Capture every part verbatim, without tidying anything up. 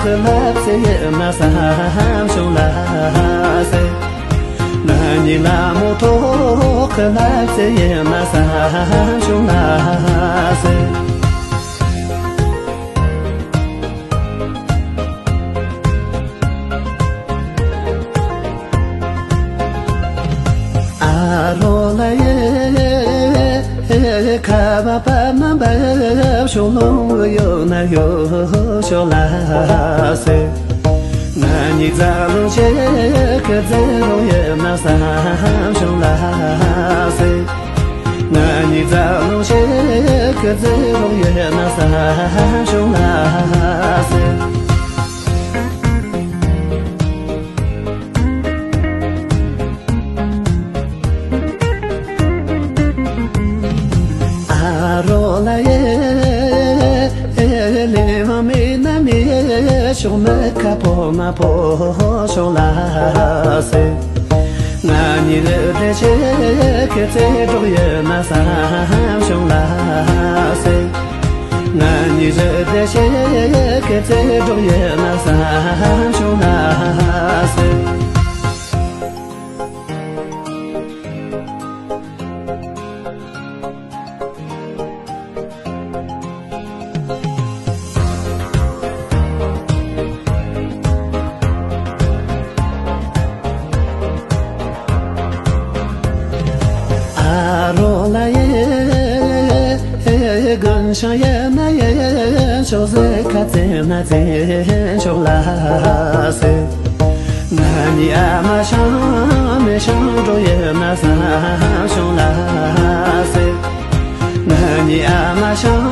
ཁོ་ལབ་ཚེ་ཡིན་ན་བསམ་བྱུང་ལ་ཟེར། ང་གཉིས་ལ་མོ་ཐོག་ཁོ་ལབ་ཚེ་ཡིན་ན་བསམ་བྱུང་ལ་ཟེར། ཨ་རོ་ལ་ཡེ། ཁ་བ་པ་མ་འབབ་ཤོག་ལོང་ཡོད་ན་ཡོད་ཤོག་ལ་ཟེར། ང་གཉིས་རྩ་ལོ་ཆེ་གི་རྩེ་རོགས་ཡོད་ན་བསམ་བྱུང་ལ་ཟེར། ང་གཉིས་རྩ་ལོ་ཆེ་གི་རྩེ་རོགས་ཡོད་ན་བསམ་བྱུང་ལ་ཟེར། ཨ་རོ་ལ་ཡེ། ལེ་བ་མེད་ན་མེད་ཤོག་མི་ཁ་ཕོ་མ་ཕོ་ཤོག་ལ་ཟེར། ང་གཉིས་ལ་བདེ་ཆེ་གི་རྩེ་སྒྲོག་ཡོད་ན་བསམ་བྱུང་ལ་ཟེར། ང་གཉིས་ལ་བདེ་ཆེ་གི་རྩེ་སྒྲོག་ཡོད་ན་བསམ་བྱུང་ལ་ཟེར། ཨ་རོ་ལ་ཡེ། དགུན་ཆང་ཡེ་ན་ཡེ་ཆོག་ཟེར། ཁ་བཙེམ་ན་བཙེམ་ཆོག་ལ་ཟེར། ང་གཉིས་ཨ་མ་ཤང་མེ་ཤང་འགྲོ་ཡོད་ན་བསམ་བྱུང་ལ་ཟེར། ང་གཉིས་ཨ་མ་ཤང་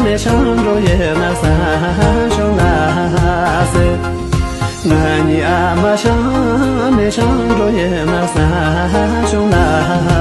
མེ་ཤང་འགྲོ་ཡོད་ན་བསམ་བྱུང་ལ་ཟེར། ང་གཉིས་ཨ་མ་ཤང་མེ་ཤང་འགྲོ་ཡོད་ན་བསམ་བྱུང་ལ་